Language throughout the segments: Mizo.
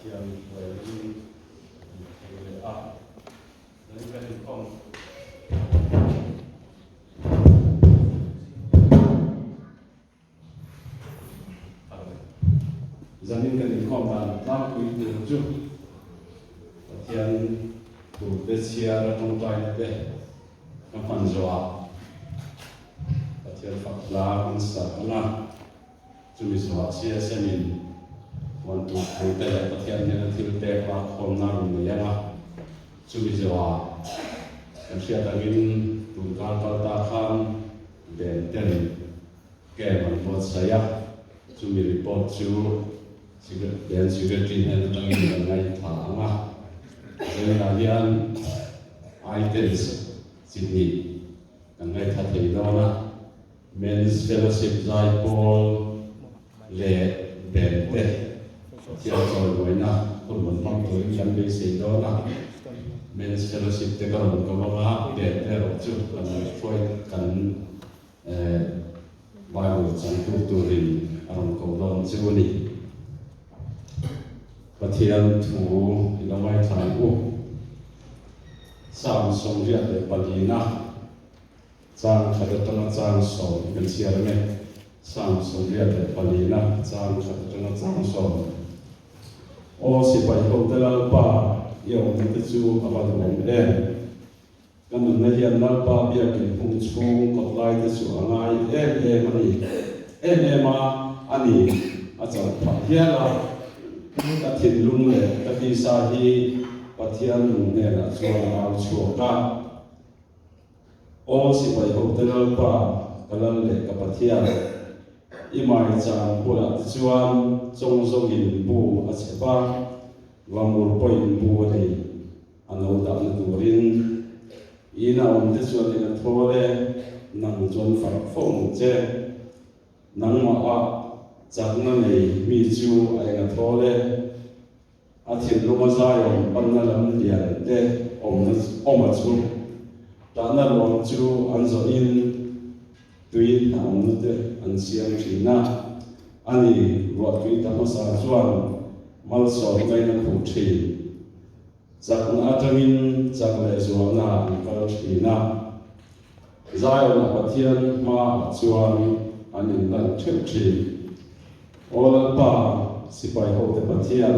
Pathian hruaiin kan thleng leh a, zanin kan inkhawm. Zanin kan inkhawm dan tlangpui tur chu Pathian turte chhiar a tawngtaina te ka hman zawhah Pathian fak hla kan sa ang a, chumi zawhah CSM-in huan tur thu te leh Pathian hnena thil pek lak khawmna a rawn nei ang a, chumi zawhah kan hriat angin tunkar kal ta khan Ben ten camp an buatsaih a, chumi report chu Ben Secretary hnen atangin kan ngaihthla ang a, Zela hian items chi hnih kan ngaihthla thei dawn a, Men's Fellowship zaipawl leh Ben te Pathian chawimawiina hun rawn hmang turin kan beisei dawn a, Men's Fellowship te ka rawn ko ang a, Ben te erawh chu kan ngaihhruai kan Bible changtu turin a rawn ko dawn chu a ni. Pathian thu i lo ngaithla ang u. Psalm 84-na. Chang khat atanga chang sawm hi kan chhiar ang e. Psalm 84-na chang khat atanga chang sawm. Aw sipai hote Lalpa, i awmna te chu a va duhawm em? Ka nunna hian Lalpa biakin hung chhung kawt lai te chu a ngai em em a ni. Em em a a ni, a chauh phah hial a. Ka thinlung leh ka tisa hi Pathian nung hnenah chuan a au chhuak a. Aw sipai hote Lalpa, ka lal leh ka Pathian, i mai chang bulah te chuan chawng zawngin bu a chhep a, vamur pawhin bu a nei, a no dahna turin. I ina awm te chuan eng a thawl e, nang chuan fak fo ang che. Nangmah ah chakna nei mi chu a eng a thawl e. A thinlung a zaiawm panna lam lian te awmna awm a chu. Tahna ruang chu an zawhin tui hnamna te an siam thin a. A ni, ruahtui ta hmasa chuan malsawmna in a khuh thin. Chakna atangin chak leh zualna an kal thin a. Zion-a Pathian hmaah chuan an inlan theuh thin. Aw Lalpa, sipai hote Pathian,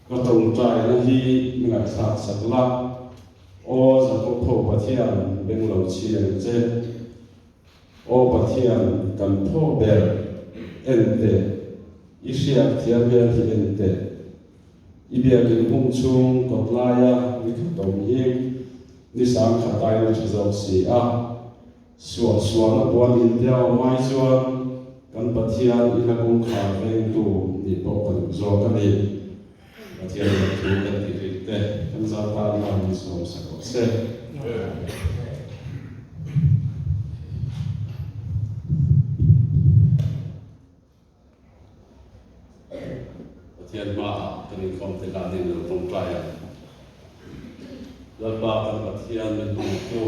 ka tawngtaina hi mi ngaihthlak sak la. Aw Jakob ho Pathian, beng lo chhi ang che. Aw Pathian, kan thaw ber, en teh, i hriat thiam hmel hi en teh. I biakin hung chhung kawt laia ni khat awm hi ni sang khat aiin a tha zawk si a. Suah suahna puan intia awm ai chuan kan Pathian ina kawngkhar vengtu nih pawh ka duh zawk a ni. Pathian lam thu kan tih rik te kan zar tan a min sawm sak rawh se. Pathian hmaah kan inkhawm te hlanin lo tawngtai ang. Lalpa kan Pathian min hmangtu,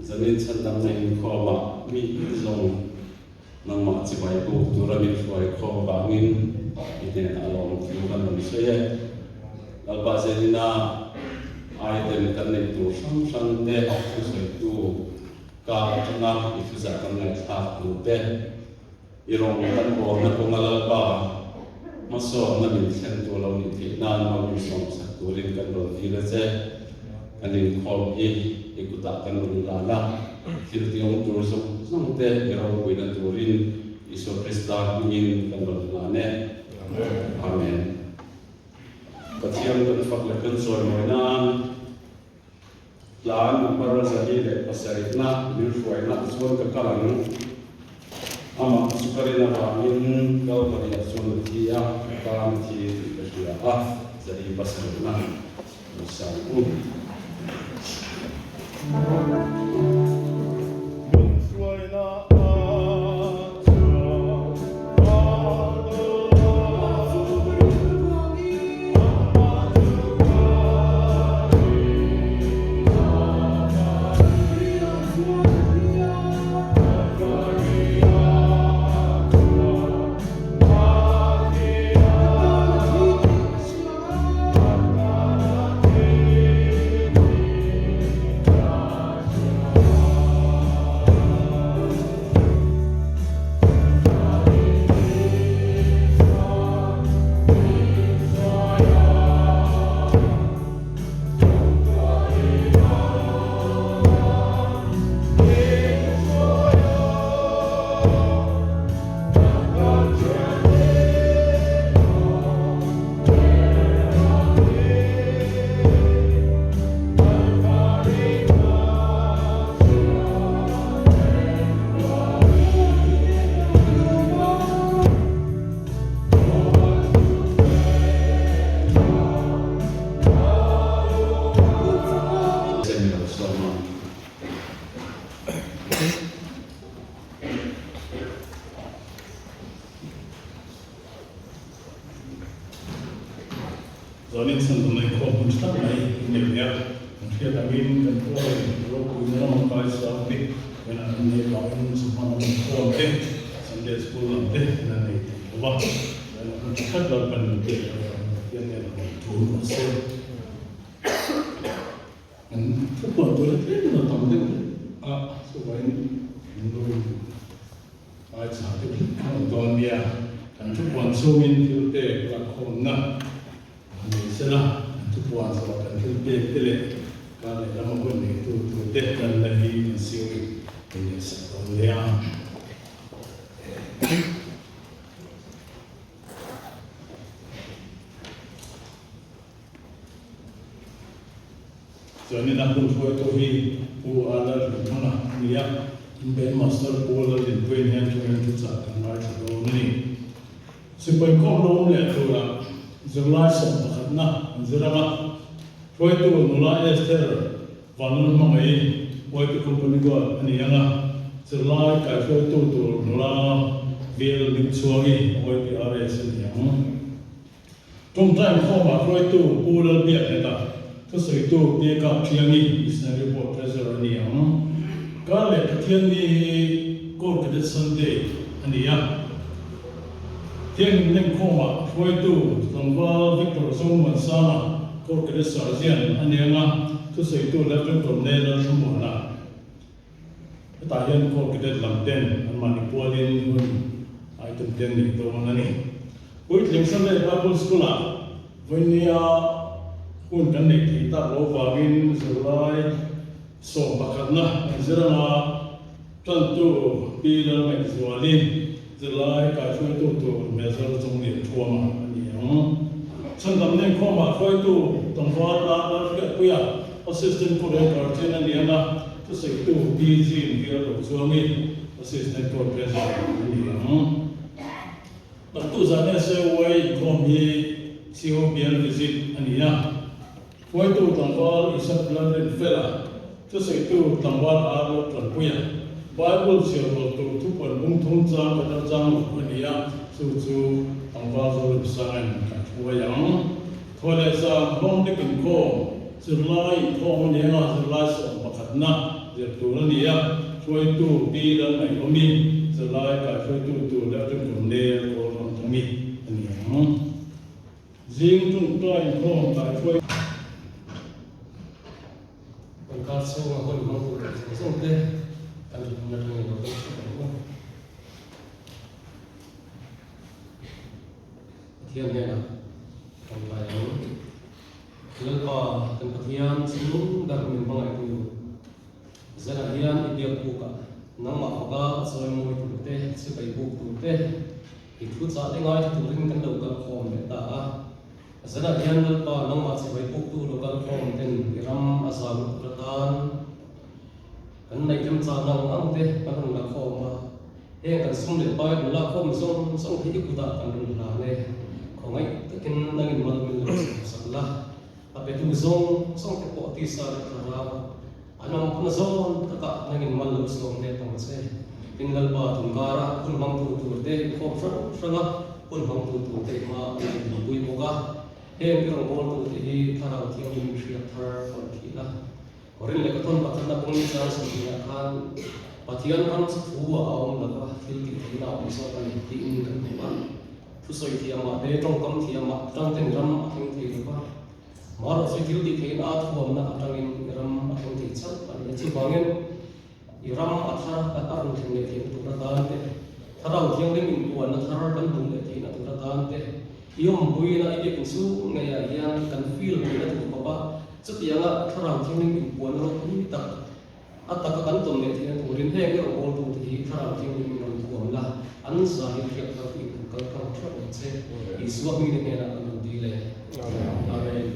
zanin chhandamna inkhawmah mi zawng nangmah chibai buk tura min hruai khawm vangin i hnenah lawmthu kan rawn sawi e. Lalpa zenina item kan neih tur hrang hrang te thusawitu kar atanga i thuzah kan ngaihthlak tur te, I rawng kan bawlna kawnga Lalpa hmasawnna min thlen tur lo nih theih nan mal min sawm sak turin kan rawn dil a che. Kan inkhawm hi i kutah kan rawn lan a, thil tiawm tur zawng zawng te i ropuina turin Isua Krista hmingin kan rawn lan e. Amen. Pathian kan fak leh kan chawimawi nan. Tlan number 407-na min hruaina chuan ka kal ang. Amah chu ka rin avangin Kalvary-ah chuan a thi a, ka tan a thi tih ka hria a, 407-na min sang u. Min hruaina ah chuan kal dawn a. Zanin chhan mai khawm hun tha tak mai in nei leh a, kan hriat angin kan pualin ropuina ram a kai sang te, kan an nei vangin chawhma lam inkhawm te, Sunday School lam te kan an nei thei lo va, zanin hun tha tak Lalpan min pek avangin Pathian nen a rawn thu rawh se. Kan thupuan tur hi tlem a tam deuh hlek a, chuvangin min lo Ai chhah te khi an awm dawn nia, kan thupuan chhungin thil pek lakkhawmna an nei sela, kan thupuan zawh kan thil pek te leh kar leh lama hun neitu turte kan la hi kan siu in leh sak dawn nia. Chuanin a hun hruaitu hi Pu A Lalrinthanga a ni a, Band Master Pu Lalrinpuiin hian thurin thuchah kan ngaithla dawn a ni. Sipai khawm lo awm leh tura zirlai sawmpakhatna an zir ang a, hruaitu nula Esther Vanlalhmangaih YP Company Guard a ni ang a, zirlai kaihruaitu tur nula VL Hmingchhuangi YPRS a ni ang. Tawngtai inkhawmah hruaitu Pu Lalbiakneta, thusawitu Pi Kap Thiangi, Missionary Board Treasurer a ni ang. Kar leh Pathian ni hi Corps Cadet Sunday a ni a. Thianghlimna inkhawmah hruaitu tlangval Victor Zomuansanga, Corps Cadet Sergeant a ni ang a, thusawitu Lieutenant Colonel Lalthlamuana. Hetah hian Corps Cadet lam ten anmahni pualin hun item te an neih dawn a ni. Puitling Sunday Bible School-ah vawinia hun kan neih theih tak loh vangin zirlai 11na kan zir anga tantu Pi Lalngaihzuali zirlai kaihruaitu tur Major Chunglian Thuama a ni ang. Chhandam Nengkhawmah hruaitu tlangval a Lalhriatpuia Assistant Court Guardian a ni ang a, thusawitu Pi Jean hi a lo chuang i Assistant Court Treasurer a ni ang. Naktu zan SAY inkhawm hi CO bial visit a ni a, hruaitu tlangval Isaac Lalrinfela, thusawitu tlangval R Laltanpuia, Bible chhiar rual tur thupuan bung thum chang khat a chang lo a ni a, chu chu tlangval Zorimsangain kan hruai ang. Thaw leh zam hlawm dik inkhawm, zirlai inkhawm a ni anga zirlai 11na zir tur a ni a, hruaitu Pi Lalngaihawmi, zirlai kaihruaitu tur Lieutenant Colonel Kawlramthangi a ni ang. Zing tungtai inkhawm kaihruai. Kan kar chhunga hun hmang tur leh zawng zawng te kan rinna atangin lo dam theuh ang u. Pathian hnenah tawngtai ang. Lalpa kan Pathian chu ber min hmangaihtu Zanah hian i biak bukah nangmah faka chawi mawi tur te, chibai buk tur te, i thu chah te ngaithla turin kan lo kal khawm leh ta a. Zanah hian Lalpa nangmah chibai buktu lo kal khawm ten i ram a zau tur atan kan neih remchang ang ang te kan rawn la khawm a. Heng kan sum leh pai rawn lak khawm zawng zawng hi i kutah kan rawn hlan e. Khawngaih takin nangin mal min lo chhawm sak la. A petu zawng zawng te pawh tisa leh thlarau an awm phuna zawn takah nangin mal lo sawm let ang che. Tin Lalpa tunkara hun hmangtu tur te inkhawm hrang hranga hun hmangtu tur te i hma an lo inpui bawk a. Heng i rawngbawltu te hi thlarau thianghlim hriat thar rawn thih a. Korin leh Katon pakhatna bung chang 20 ah khan Pathian ram chu thu a awm lo va, thil tih theihna a awm zawk a ni tiin kan hmu a. Thusawi thiamah te, tawngkam thiamah tangten ram a thleng thei lo va, marawh chu thil tih theihna a thuamna atangin i ram a thleng thei chauh a ni a. Chuvangin i ram a thar a rawn thleng leh theihna tur atan te, Thlarau Thianghlim inpuanna thar kan hmuh leh theihna tur atan te, i awmpuina i biak inchhung ngeiah hian kan feel theihna tur khawp a, Chutianga Thlarau Thianghlim inpuanna ropui tak a taka kan tawn leh theihna turin heng i rawngbawltute hi Thlarau Thianghlim in rawn thuam la, an zahin hriat thar tuin kan kal tlang theuh ang che. Isua hmingte hnenah kan rawn dil e. Amen.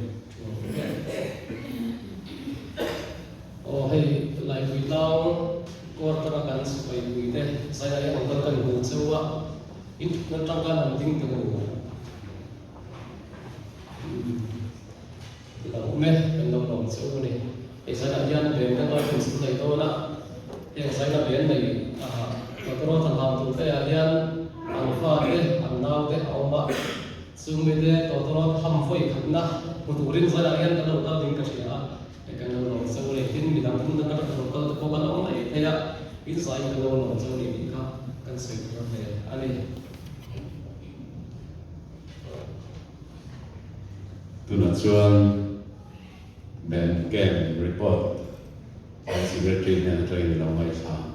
Aw hei Laipui tlang quarter-a kan sipai puite zai ai ang kal kan hmu cheu a, in thutna tangkan han ding teh u. Lo awm e, kan lo lawm che u ni. Hei zainah hian ven kan rawn inchhun nei dawn a, heng zaina ven nei motor a tlan hau tur te ah hian an fa te, an nau te a awm a. Chung mite tawtawrawt ham vawi khatna hmu turin zalah hian kan lo kal ding ka hria a, hei kan lo lawm cheu a ni. Tin, midang hmun dang atanga lo kal te pawh kan awm mai thei a, in zaiin kan lo lawm cheu a ni tih kha kan sawi thar ve a ni. Tunah chuan Band Camp report kan Secretary hnen atangin i lo ngaithla ang.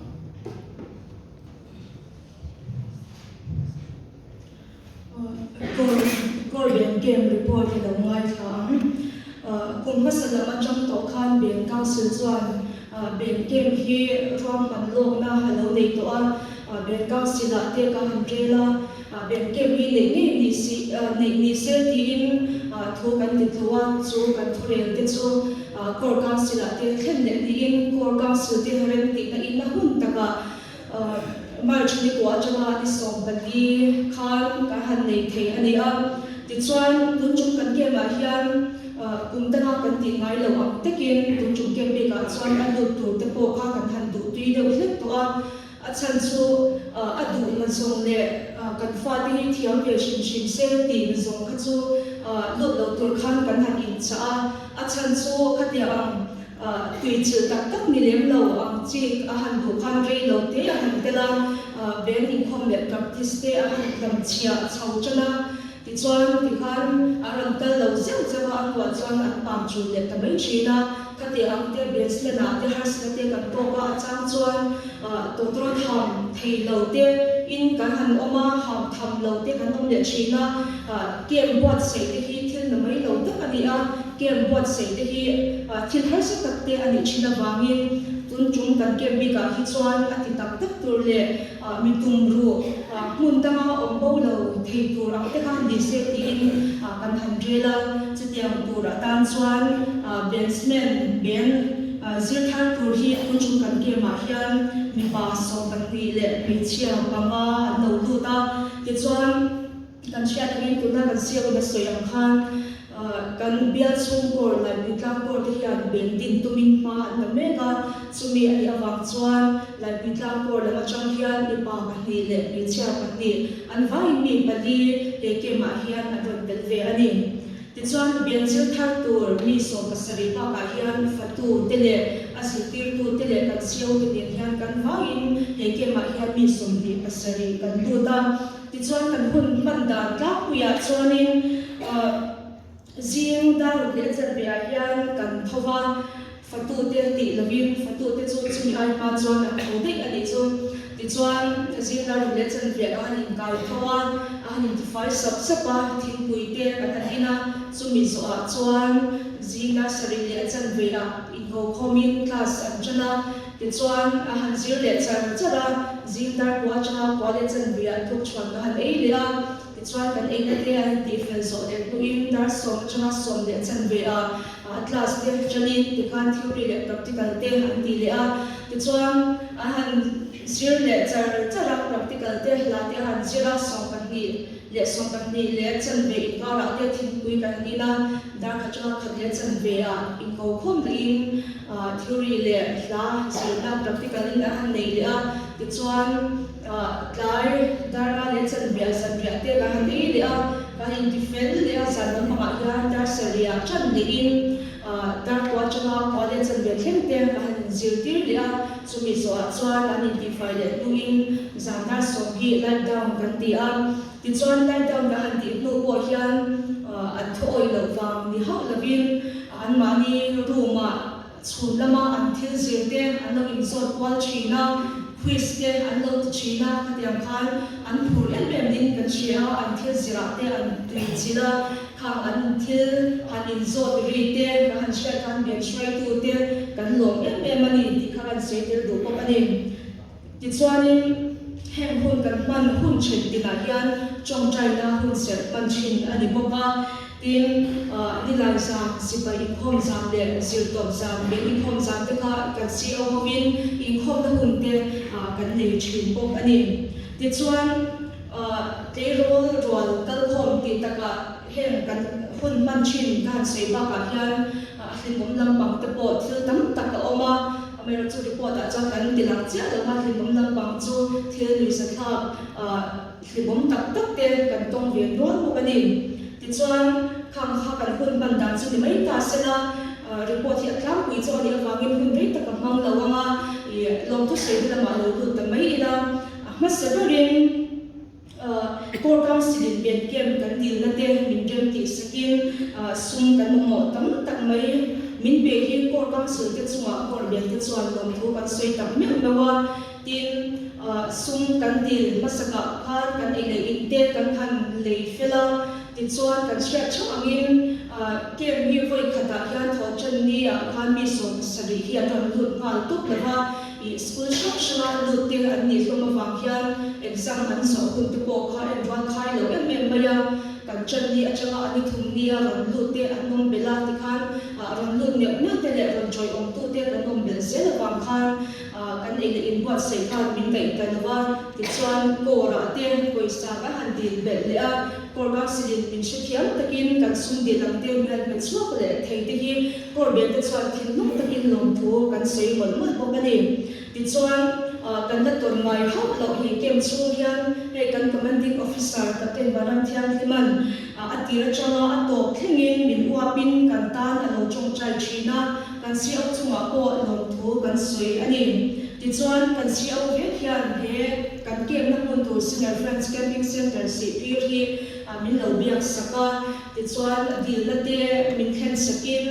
Core Band Camp report i lo ngaithla ang. Kum hmasa lam atang tawh khan Band Council chuan Band Camp hi ruahman lawkna a lo nei tawh a. Band Council ah te ka han rel a, Band Camp hi neih ngei ni si neih ni se tiin thu kan ti tho a, chu kan thurel te chu Core Council ah te thlen leh niin Core Council te rem tihna in a hun takah March ni kua atanga ni 14 khan kan han nei thei a ni a. Tichuan, tun tum kan game ah hian kum danga kan tih ngai lo ang takin tun tum game bikah chuan a lut tur te pawh kha kan han duh tui deuh hlek tawh a. A chhan chu a duhna zawng leh kan fate hi thiam ve hrim hrim se tihna zawng kha chu lut lo tur khan kan han inchah a. A chhan chu khatiang ang Tui chilh tak tak ni lem lo ang chik a han duh khan rei lo te a han tel a, band inkhawm leh practice te a han hlam chhiah chho tan a, tichuan tikhan a rawn kal lo zeuh zeuh a, a hnuah chuan an pam chul leh ta mai thin a, khati ang te basement ah te harsatna te kan tawk a, a chang chuan tawtawrawt ham thei lo te in kan han awm a, ham tham lo te kan awm leh thin a, camp buatsaih te hi thil na mai lo tak a ni a. Camp buatsaih te hi thil harsa tak te a nih thin avangin tun tum kan camp bikah hi chuan a ti tak tak tur leh mi tum ruh hmun danga awm bo lo thei tur ang te kha ni se tiin kan han rel a. Chutiang tur atan chuan bandsman band zir thar tur hi tun tum kan camp ah hian mipa 12 leh hmeichhia panga an lo lut a, tichuan, Kan hriat angin tuna kan siamna sawi ang khan kan bial chhung kawr Laipuitlang kawr te hian beng din tumin hma an la mek a, chumi a nih avang chuan Laipuitlang kawr lam atang hian mipa pahnih leh hmeichhia pahnih an vaiin mi pali he camp ah hian an rawn tel ve a ni. Tichuan beng zir thar tur mi 17 bakah hian fatu te leh a zirtirtu te leh kan CEO te nen hian kan vaiin he camp ah hian mi 27 kan lut a. Tichuan kan hun hman dan tlangpuiah chuanin zing dar ruk leh chanveah hian kan tho va, fatute tih lovin fatute chu chumi ai hma chuan an tho daih a nih chu. Tichuan zing dar ruk leh chanveah ka han inkai tho a, a han intifai sap sap a, thingpui te kan han in a, chumi zawhah chuan zing dar sarih leh chanveah inkokhawmin class an tan a. Tichuan, a han zir leh char char a, zing dar kua atanga kua leh chanveah tuk chhuan ka han ei leh a. Tichuan, kan eina te an intihfel zawh leh hnuin dar sawm atanga sawm leh chanveah class te tanin tikhan theory leh practical te an ti leh a. Tichuan, a han zir leh char char a, practical te hla te a han zir a, 12 leh 12 leh chanve inkarah te thingpui kan han in a, dar khat atanga khat leh chanveah inkokhawm dahin Theory leh hla zirna practical in a han nei leh a, tichuan tlai darnga leh chanriah zanriah te kan han ei leh a, kan intifel leh a, zan lampangah hian dar sarihah tan lehin dar kua atanga kua leh chanriah thleng te kan han inzirtir leh a, chumi zawhah chuan an intihfai leh hnuin zan dar sawm hi light down kan ti a, tichuan light down kan han tih hnu pawh hian an thu awih loh vang ni hauh lovin Anmahni room-ah chhun lama an thil zir te an lo inzawt kual thin a, quiz te an lo ti thin a, khatiang khan an phur em em ding kan hria a, an thil zirah te an tui chilh a, khang an thil han inzawt ri te kan han hriat khan bian hruaitu te kan lawm em em a ni tih kha kan sawi tel duh bawk a ni. Tichuanin heng hun kan hman hun then tinah hian tawngtaina hun serh hman thin a ni bawk a. Tin, nilai zan, sipai inkhawm zan leh zirtawp zan, beng inkhawm zan te kha kan CEO hovin inkhawmna hun te kan nei thin bawk a ni. Tichuan, tleirawl rual kalkhawm tih takah heng kan hun hman thin ka han sawi bakah hian a hlimawm lampang te pawh thil tam tak a awm a. Amaherawhchu report ah chuan kan ti lang chiah lo a, hlimawm lampang. ang chu, thil nuihzathlak hlibawm tak tak te kan tawng ve nual bawk a ni. Tichuan, khang kha kan hun hman dan chu ni mai ta sela, report hi a tlangpui chu a nih avangin hun rei tak a hmang lo ang a, ih lawmthu sawi lamah lo lut ta mai ila, a hmasa berin, Core Council in pen camp kan dilna te min rem tih sakin sum kan mamawh tam tak mai min pe hi Core Council te chungah Core lian te chuan lawmthu kan sawi tak meuh meuh a. Tin, sum kan dil hmasakah khan kan ei leh in te kan han lei fel a, tichuan kan hriat theuh angin camp hi vawi khatah hian thawh tan ni ah khan mi 17 hi an rawn lut nghal tawp lo va. Ih school hrang hranga lut te an nih hlawm avang hian exam an zawh hun te pawh kha en rual khai lo em em mai a, kan ṭan ni aṭanga a ni thum nia rawn lut te an awm belh a tikhan rawn lut neuh neuh te leh rawn ṭawiawm tu te kan awm belh zel avang khan kan ei leh inbuatsaih khan min daih ta lo a, tichuan kawrah te pawisa kan han dil belh leh a, kawr council in min hrethiam takin kan sum dil ang te min han pe chhuak leh thei te hi Kawr bel te chuan thinlung takin lawmthu kan sawi mawlh mawlh bawk a ni. Tichuan, kan la tawn ngai hauh loh hi camp chhung hian hei kan Commanding Officer Captain Vanram Thianghliman a tir atanga a tawp thlengin min uapin kan tan a lo tawngtai thin a, kan CO chungah pawh lawmthu kan sawi a ni. Tichuan, kan CO vek hian he kan camp na hmun tur Senior Friends Camping Centre sihphir hi min lo biak sak a. Tichuan, a dilna te min thlen sakin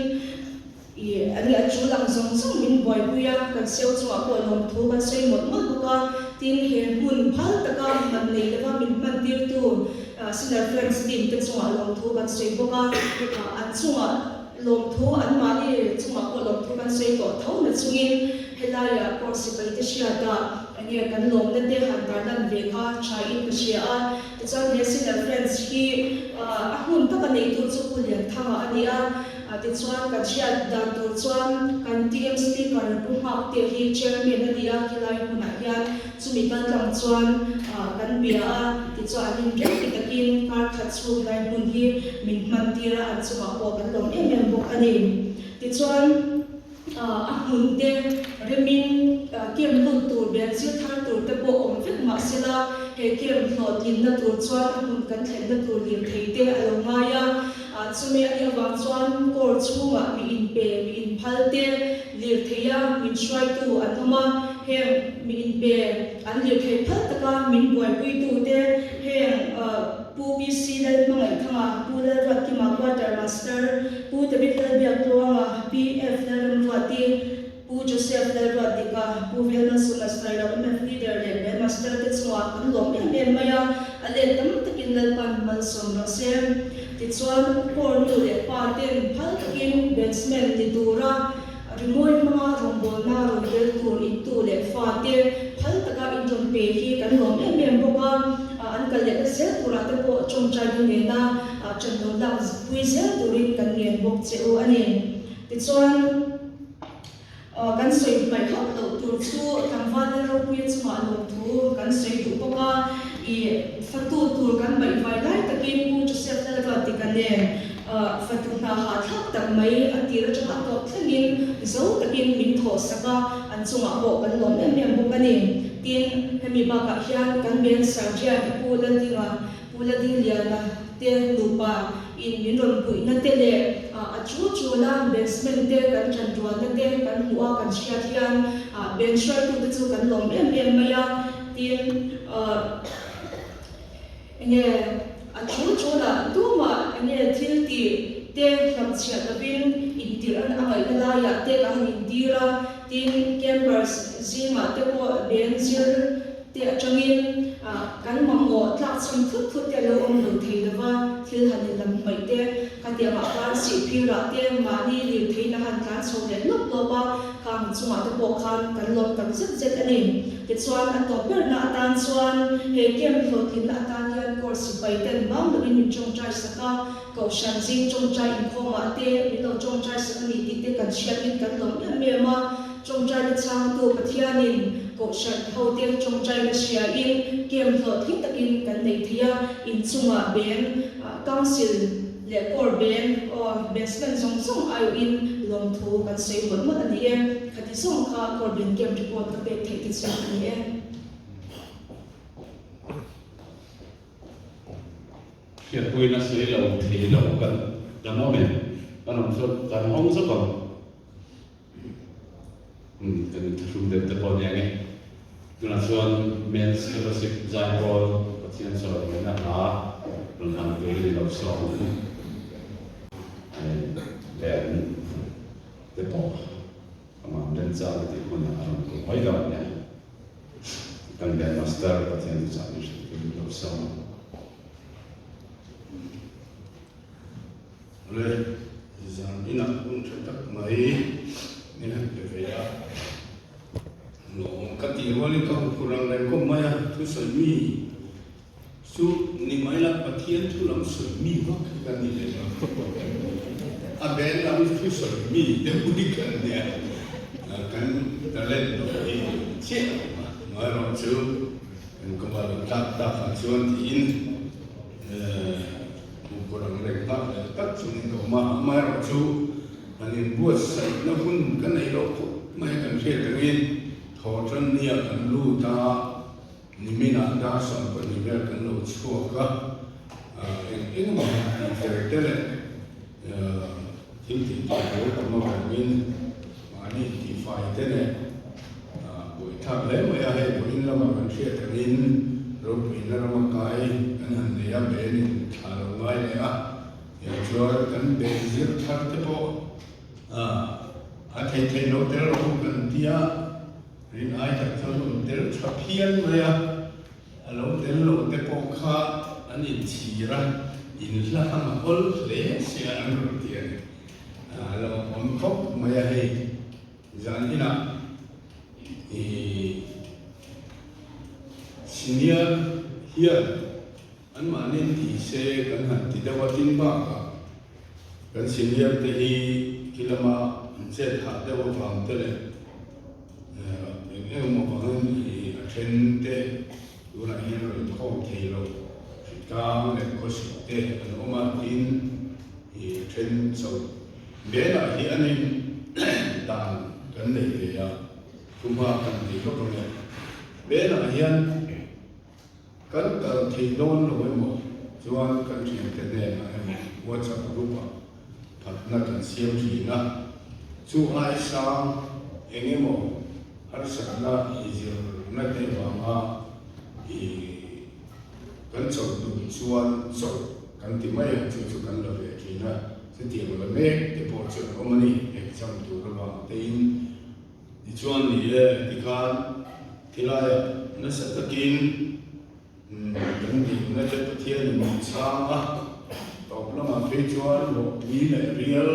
ih ani a tul ang zawng zawng min buaipui a, kan seu chungah pawh lawmthu kan sawi mawlh mawlh bawk a. Tin, he hmun phal taka man nei lova min hman tirtu Senior Friends team te chungah lawmthu kan sawi bawk a, an chungah lawmthu anmahni chungah pawh lawmthu kan sawi tawh tho na chungin helaiah course sipai te hriatah enge kan lawmna te han tarlan ve kha tha in ka hria a. Tichuan he Sinner Friends hi a hmun taka neitu chu Pu Lianthanga a ni a, tichuan kan hriat dan tur chuan kan TM Speaker Pu Nghakte hi Chairman a ni a, khilai hmunah hian chumi kaltlang chuan kan bia a, tichuan an inrem ti takin kar khat chhung helai hmun hi min hman tir a, an chungah pawh kan lawm em em bawk a ni. Tichuan. A hmun te remin camp lut tur bel zir thar tur te pawh awm vek mah sela, he camp hlawhtlinna tur chuan a hmun kan thlenna tur lirthei te a lo ngai a. Chumi a nih avang chuan Corps chhungah mi inpe, mi inphal te lirtheia min hruaitu an awm a, heng mi inpe an lirthei phal taka min buaipuitu te heng Pu PC Lalhmangaihthanga, Pu Lalruatkima Quarter Master, Pu David Lalbiaktluanga, PF Lalramruati, Pu Joseph Lalruatdika, Pu Velma Sumastailo, MF Leader leh Band Master te chungah kan lawm em em mai a, a let tam takin Lalpan malsawm rawh se. Tichuan, Corps nu leh pa ten phal takin bandsman ni tura rimawi hmanga rawngbawlna rawn tel tur intu leh fa te phal taka inrawn pe hi kan lawm em em bawk a, an kal lehna zel turah te pawh tawngtai hi nena ṭan lo lak pui zel turin kan ngen bawk che u a ni. Tichuan, kan sawi hmaih hauh loh tur chu tlangval Lalropuia chungah lawmthu kan sawi duh bawk a, ih fatu tur kan baihvai lai takin Pu Joseph Lalruatika nen Fatu hna hahthlak tak mai a tir atang a tawp thlengin zo takin min thawh sak a, an chungah pawh kan lawm em em bawk a ni. Tin, hemi bakah hian kan beng Sergeant Pu Laldinga, Pu Ladingliana te nupa in min rawn puihna te leh a chu chula basement te kan ṭan rualna te kan hmuh a kan hriat hian beng hruaitute chu kan lawm em em mai a. Tin, Enge a thu chula tumah enge thil tih te hlamchhiah lovin intirh an a ngaihna laiah te ka han intir a, tin campers zingah te pawh beng zir te atangin kan mamawh tlak chhan thut thut te a lo awm lo thei lova thil han inlam hmaih te khatiangah khan sihphirah te mahni lirtheihna han tlan chho leh lawp lawp a, khang chungah te pawh khan kan lawm tak zet zet a ni. Tichuan, a tawp berna atan chuan he camp hlawhtlinna atan hian course sipai ten bang lovin min tawngtai sak a, Kohhran zing tawngtai inkhawmah te min lo tawngtai sak a ni tih te kan hriatin kan lawm em em a. Tawngtaina chhangtu Pathianin Kohhran hote tawngtaina hriain camp hlawhtling takin kan nei thei a, inchungah beng Council leh Corps beng aw Batsman zawng zawng aiawhin lawmthu kan sawi mawlh mawlh a ni e. Khati zawng kha Corps beng camp report ka pek theih te chu a ni e. Hriatpuina sawi lo thei lo kan kan awm em? Kan awm chuan kan awm zawk ang. Umm kan inthlahrung deuh te pawh nia nge. Tunah chuan Men's Fellowship Zaipawl Pathian chawimawiina hla rawn hlan turin i lo sawm ang u. Len te pawh amah remchang a tih hunah a rawn kum mai dawn nia. Kan Band Master Pathian thuchah min hrilh turin i lo sawm ang. Le zan inah hun tha tak mai min han pe ve a, lawm ka tih rualin ka huphurh ang reng khawp mai a, thusawi mi chu ni mai la Pathian thu lam sawi mi vak hi ka ni leh lo, a bel lam thusawi mi deuh hi ka nia, kan talent lo hi chiah lo a, amaherawhchu kan kawma lo tlak takah chuan tiin. Hmuhpawh ang reng nghak leh tak chungin ka awm a, amaherawhchu an inbuatsaihna hun ka nei loh khawp mai a kan hriat angin thawhtan nia kan lut a, niminah dar 12 vel kan lo chhuak a, eng eng emaw han tih fel te leh thil tih tur lo tam avangin mahni intihfai te leh Buaithlak hle mai a, hei vawiin lamah kan hriat angin ropuina rama kai kan han nei a, ben in thla lo ngai leh a, tiang chuan kan ben zir thar te pawh a thei thei lo tel rawh u kan ti a, rin ai tak chuan rawn tel tha phian mai a, a lo tel lo te pawh kha an inchhir a, inhla hang a awl hle sia an rawn ti a ni, a lo awm khawp mai a hei. Zan inah i senior hian anmahni ti se kan han ti deuh a, tin bakah kan senior te hi khi lama an chet hah deuh avang te leh eng eng emaw vangin i a then te tunah hian rawn inkhawm thei lo hritlang leh khawsik te an awm a, tin i a then chauh. Belah hianin dan kan nei ve a, thuhma kan nei lawk ang e. Belah hian kan kal thei dawn lo emaw chuan kan thiante hnenah emaw WhatsApp group-ah phatna kan siam thin a, chu ai sang eng emaw harsatna i zirna te vanga i kan chauh duh chuan chauh kan ti mai ang chu chu kan la ve thin a. Chutiang la mek te pawh chu an awm a ni, exam tur avang tein tichuan ni e tikhan thilaiah nasa takin kan dikna te Pathianin min chhang a, tawp lamah phei chuan rawhtui leh rial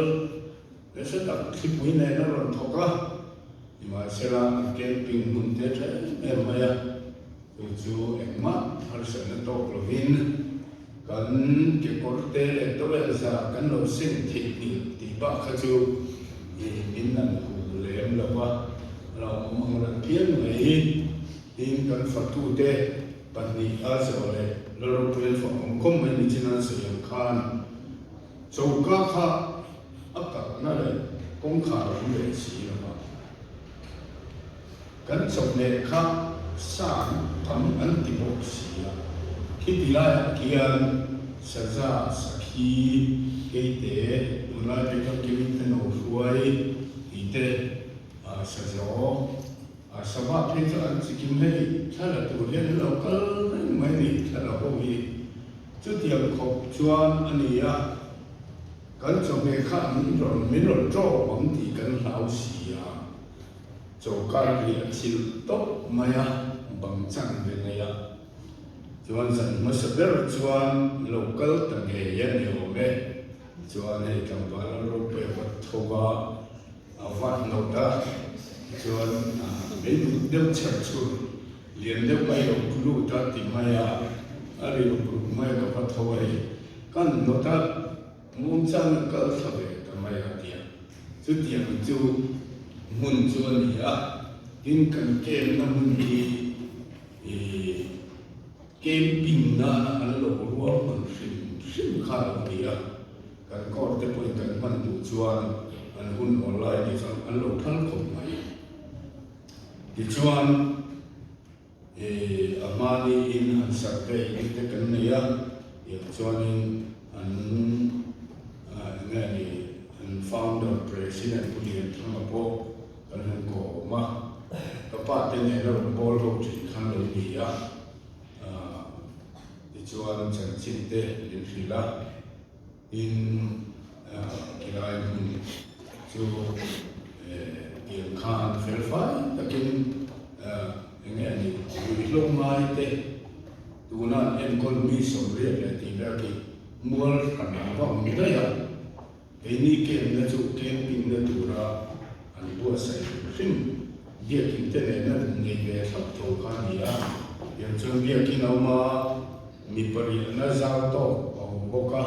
nasa tak thlipui nen a rawn thawk a, nimahsela an camping hmun te tha em em mai a. Chu chu engmah harsatna tawk lovin kan kekawr te leh towel zah kan lo seng theih hmel tih bak kha chu min an hu lem lo va, a lo awm ang reng phian mai. Tin, kan fatute pahnih a zawh leh Lalropuian fak awm khawm mai ni chin an sawi ang khan choka kha a kalhna leh kawngkhar a awm ve si lo va. Kan chawhmeh kha sa tam an ti bawk si a, khiti laiah khian saza, sakhi, keite, tunlai phei chuan kevin te no hruai tih te, sazaw, sava phei chu an chikim hei thla la tur hian an lo kal reng mai a ni, thla la ho hi chutiang khawp chuan a ni a, kan chawhmeh kha an rawn min rawn tawp ang tih kan hlau si a. Chawkar hi a thil tawp mai a, bang chan ve nei a. Chuan zan hmasa ber chuan lo kal ta ngei a ni awm e. Chuan hei tlangval a rope a vat tho va, a vat nawt a, chuan meibut deuh chher chhur lian deuh mai lo lut a ti mai a, a ri ruk ruk mai a ka va tho a hei. Kan nawt a, Muangchang a kal thla ve ta mai a tia. Chutiang chu hmun chu a ni a, tin kan kemna hmun hi ih camping nana an lo ruahman hrim hrim kha a lo ni a, kan court te pawhin kan hman duh chuan an hun awl lai ni chuan an lo phal khawp mai. Tichuan. A hmani in han survey in te kan nei a, Tiang chuanin an eng nge ni an founder President Pu Lianthanga pawh kan han kawm a, ka pa te nena rawn bawl ho thin khan lo ni a, tichuan chanchin te min hrilh a, tin khilai hmun chu tiang khan fel fai takin eng nge ni ruihhlo ngai te tuna an enkawl mi sawmriat leh tih vel khi mual hran a va awm daih a. Keini camp na chu camping na tura an buatsaih hrim hrim biakin te nena nei ve thlap tho kha a ni a, tiang chuan biakin a awm a, mi pariahna zau tawk a awm bawk a,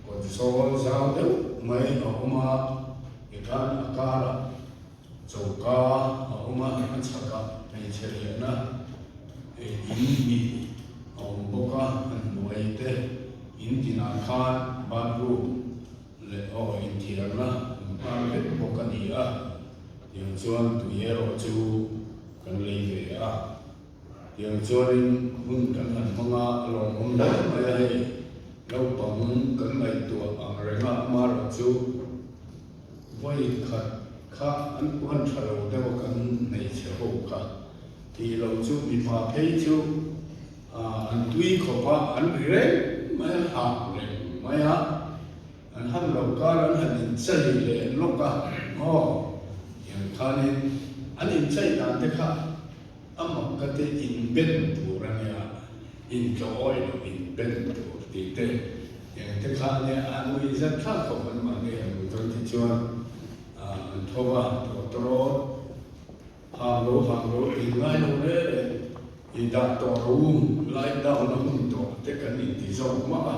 kawt zawl zau deuh mai a awm a, tikhan a karah choka a awm a, a chhakah hmeichhe riahna in hnih a awm bawk a, a hnuai te in tinah khan bathroom leh aw inthiarna an hmang vek bawk a ni a, tiang chuan tui erawh chu kan lei ve a, tiang chuanin hun kan han hmang a, a lawmawm hle mai a hei, naupang kan ngaihtuah ang renga amaherawh chu. Vawi khat kha an puan tha lo deuh a kan hmeichhe ho kha tih lo chu mipa phei chu an tui khawp a, an ri reng mai a, hah reng mai a, an han lo kar an han inchei leh lawk a aw tiang khanin an inchei dan te kha a mak ka te inben tur a nia, intlawh awih loh inben tur tih te eng te kha a nia, a nui zat thlak khawp an mahni han hmuh chuan tichuan an tho va, tawtawrawt hang lo hang lo tih ngai lo reng reng i dah tawh ro light down a hun tawh te kan inti zawk mah a,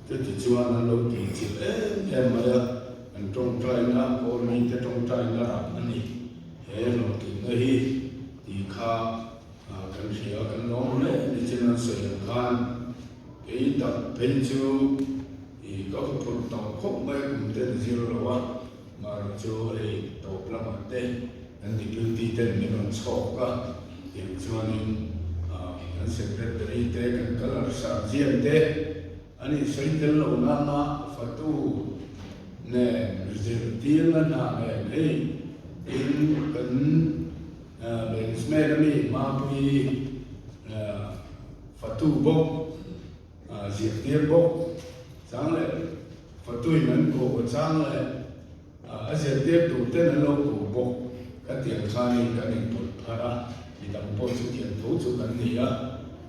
chutichuan an lo tihchilh em em mai a, an tawngtaina kawl mite tawngtaina rah a ni. He hlawhtlinna hi tih kha kan hria a, kan lawm hle a ni. Chin an sawi ang khan kei tak phei chu ih ka huphurh tawh khawp mai a, kum ten zir lo a, mahrawh chu hei tawp lamah te kan deputy ten min rawn chhawk a, tiang chuanin kan secretary te kan colour sergeant te an insawi tel lo nana fatu nen zirtirna hna nen hei tin kan banksman a mi Mapui fatu bawk zirtir bawk chang leh fatuin an ko chang leh a zirtir tur ten an lo ko bawk ka tiang khanin kan inpawlh phar a midang pawh chu thiam tho chu kan ni a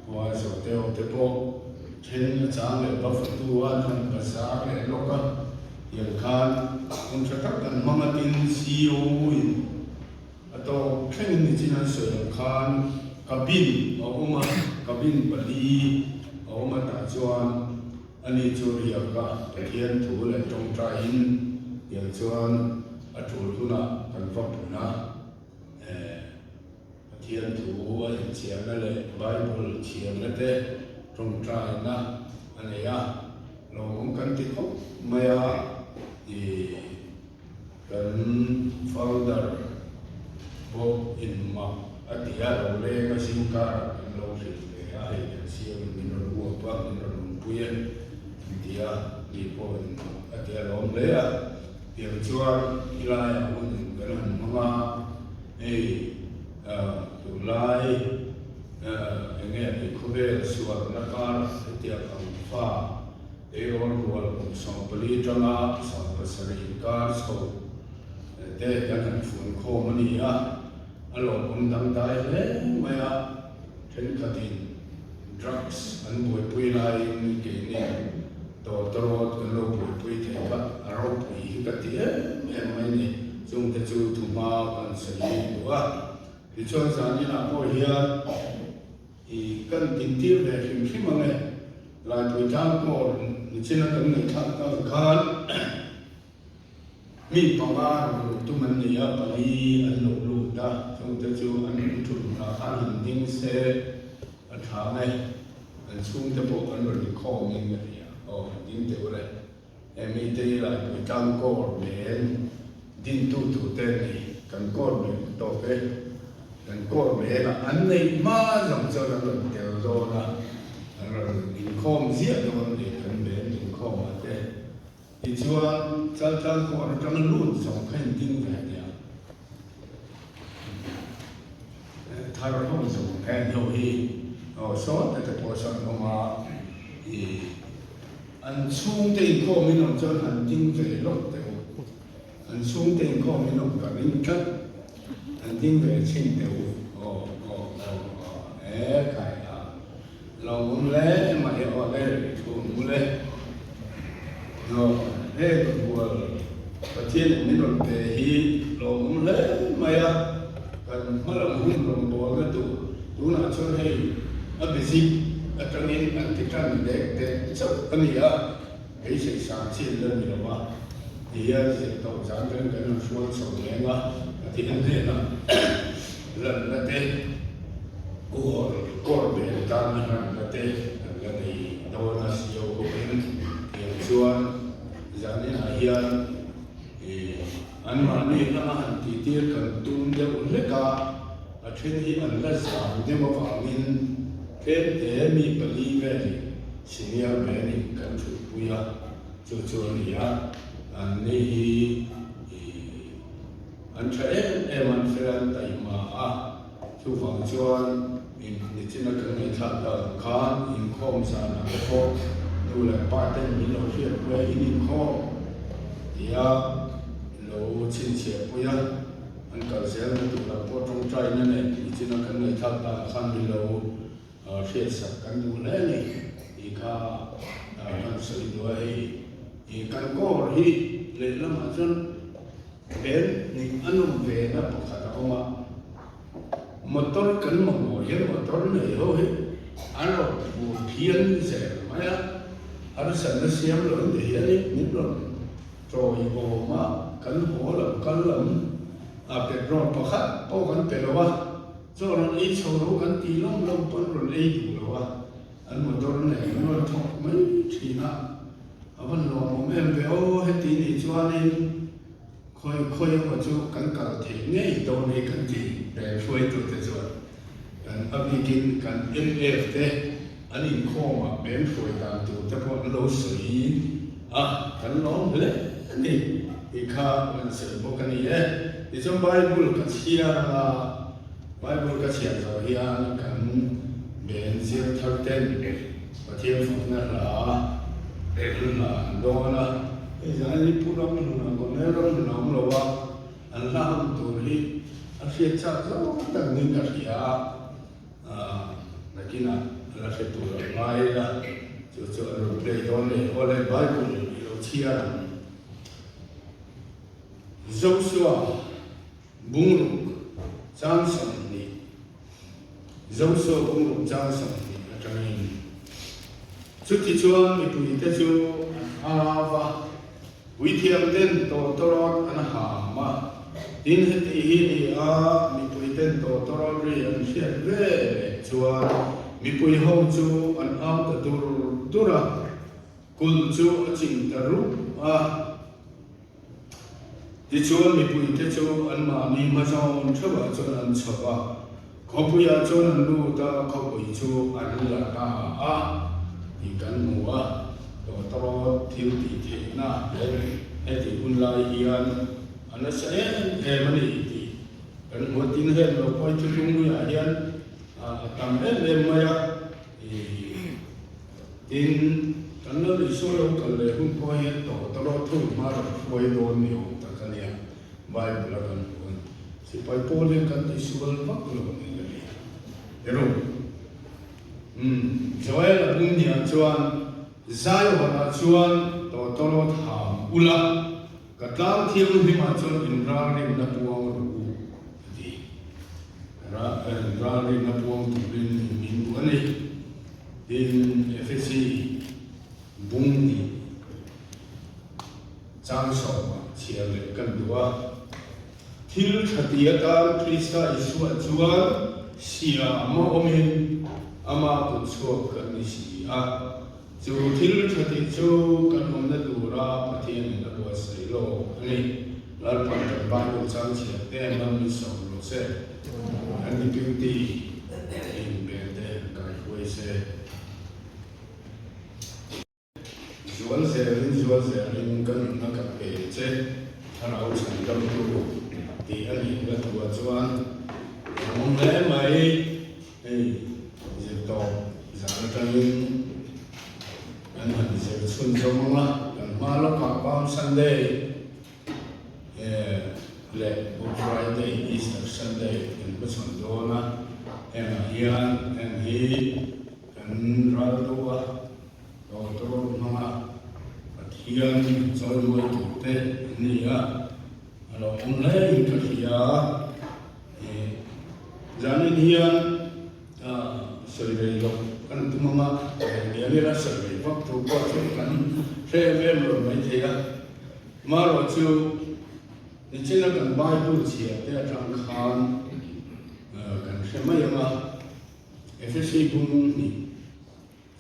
khua zawhteo te pawh then a chang leh va fatu a an han bazar leh lawk a tiang khan hun tha tak kan hmang a tin CEO in a tawk thlengin nichin an sawi ang khan cabin a awm a cabin pali a awm a tah chuan Ani chu riaka Pathian thu leh tawngtaiin tiang chuan a tul hunah kan va pun a, Pathian thu a inchhiarna leh Bible chhiarna te tawngtaina a nei a, lawmawm kan ti khawp mai a, ih kan founder pawh inmak a ti a, lo leng a zingkarah kan lo hrilh ve a, hei kan siamin min rawn uap a, min rawn awmpui e an ti a, mi pawh inmak a ti a lawm hle a, tiang chuan helaiah hun kan han hmang a, hei tunlai eng nge ni khawvel sualna karah hetiang ang fa Eirawn rual kum 14 atanga 17 inkar chho te kan han fun khawm a ni a, a lawmawm dangdai hle mai a, thenkhatin drugs an buaipui laiin keini tawtawrawt kan lo buaipui thei kha a ropui hi ka ti em em mai ni, chungte chu thuhma kan sawi duh a, tichuan zaninah pawh hian. I kan tintir ve hrim hrim ang e. Laipui tlang pawh nichina kan ngaihthlak tak khan mi panga rawn luh tum an ni a, pali an lo lut a, chungte chu an rawn thut hmunah khan han ding se a tha ang e. An chhungte pawh an rawn inkhawmin ka hria. Aw han ding teh ule. He mite hi Laipui tlang kawr men dintu tute an ni. Kan kawr men tawp e. Kan kawr menah an neih hma zawng chuan an rawn tel dawn a, an rawn inkhawm ziah dawn a ni. Tichuan, Chaltlang kawr atanga lut zawng kha in ding ve teh a. Thar ho zawng heng ho hi aw sawte te pawh sawn an awm a, ih an chhungte inkhawm in awm chuan han ding ve lawk teh u. An chhungte inkhawm in awm ka ring tlat, an ding ve chhin teh u. Aw aw aw aw e khai a lo awm hle mai aw le thu a mu le. Aw heng hual Pathian in min rawn pe hi lawmawm hle mai a, kan hmalam hun rawn bawlna tur tunah chuan hei a basic atangin an ti tan dek dek chauh a ni a. Beisei sang chin la ni lo a, ti hian zir tawh zan reng kan rawn hrual chho reng a, Pathian hnenah lanna te, kawr kawr bel tana hranna te kan la nei dawn a sio bawkin tiang chuan zaninah hian anmahni hlanga han tihtir kan tum deuh hlek a, a then hi an la zam deuh avangin Tlemte mi pali velin senior band-in kan thutpui a, chu chu a ni a, an ni hi ih an tha em em an fel an taihma a, chuvang chuan in nichina kan ngaihthlak dan ang khan inkhawm zanah te pawh nu leh pa ten min lo hriatpui a, in inkhawm tia lo chhinchhiahpui a. An kal zel na tur ah pawh tawngtaina nen nichina kan ngaihthlak dan khan min lo hriatsak kan duh hle a ni tih kha kan sawi duh a, hei kan kawr hi lehlamah chuan pen nih a nawm ve na pakhat a awm a, motor kan mamawh hian motor nei ho hi an rawn phur phian zel mai a, harsatna siam lo in ti hian min rawn Chawi awma kan haw lo kal lam a petrol pakhat pawh kan pe lo a, chaw rawn ei chho lo kan ti lawm lawm pawn rawn ei duh lo a, an motor nen an rawn thawk mai thin a, a van lawmawm em ve aw heti nih chuanin khawi khawi emaw chu kan kal thei ngei dawn hi kan ti ve hruaitute chuan kan a bikin kan MF te An inkhawmah beng hruai dan tur te pawh an lo sawi a, kan lawm hle a ni tih kha kan sawi bawk a ni e. Tichuan Bible ka chhiar anga, Bible ka chhiar zawh hian kan ben zir thar ten Pathian fakna hla an hla an dawn a. Hei zan hi Pu Ramhluna, Colonel Ramhluna awm lo a, an hla han tur hi a hriat chak zawng tak niin ka hria a. Nakinah la hre tur a ngai la, chu chu an rawn play dawn leh aw le Bible i lo chhiar ang. Joshua bungruk chang 20 Joshua bungruk chang 20 atangin Chutichuan mipuite chu an au va, Puithiam ten tawtawrawt an ham a, tin heti hi ni a, mipui ten tawtawrawt ri an hriat ve leh chuan mipui ho chu an au ta dur dur a, kulh chu a chim ta rup a. Tichuan mipui te chu anmahni hmazawn theuhah chuan an chho a, khawpuiah chuan an lut a, khawpui chu an la ta a tih kan hmu a, tawtawrawt thil tih theihna heti hun lai hian a nasa em em a ni tih kan hmu a, tin heng lo pawh hi thuthlung luiah hian a tam em em mai a. Tin, kan lo Isua lo kal leh hun pawh hian tawtawrawt thu hma rawn hruai dawn ni awm tak a nia, Bible a kan hmu a ni. Sipai pawl hian kan tisual vak lo ni ka ti. Ero, umm, Joel a bung niah chuan Zion-ah chuan tawtawrawt ham ula, Ka tlang thianghlimah chuan inralrinna puang rawh u, a ti. Inralrinna puang turin min duh a ni. Tin, Efesi bung hnih chang sawmah chhiar leh kan duh a. Thil tha ti atan Krista Isua chuan siam a awmin ama kut chhuak kan ni si a. Chu thil tha tih chu kan awmna tura Pathianin a buatsaih lawk a ni. Lalpan kan Bible chang chhiat te man min sawm rawh se. Kan deputy in bel te kai hruai se. Zual zelin zual zelin. hianin ka nunna ka pe che, Thlarau chhandamtu tih a nih la thuah chuan a awm hle mai. Hei zirtawp zan atangin kan han zir chhunzawm ang a, kan hma lawkah Palm Sunday leh Good Friday, Easter Sunday kan hmachhawn dawn a, hengah hian heng hi kan ral deuh a. Doctor hmanga Pathian chawimawi turte an ni a, a lo awm hle in ka hria. Zanin hian sawi rei loh kan tum ang a, lian ila sawi rei vak tur pawh chu kan hre em em lo maithei a. Amaherawhchu nichina kan Bible chhiar te atang khan kan hre mai ang a, Efesi bung hnih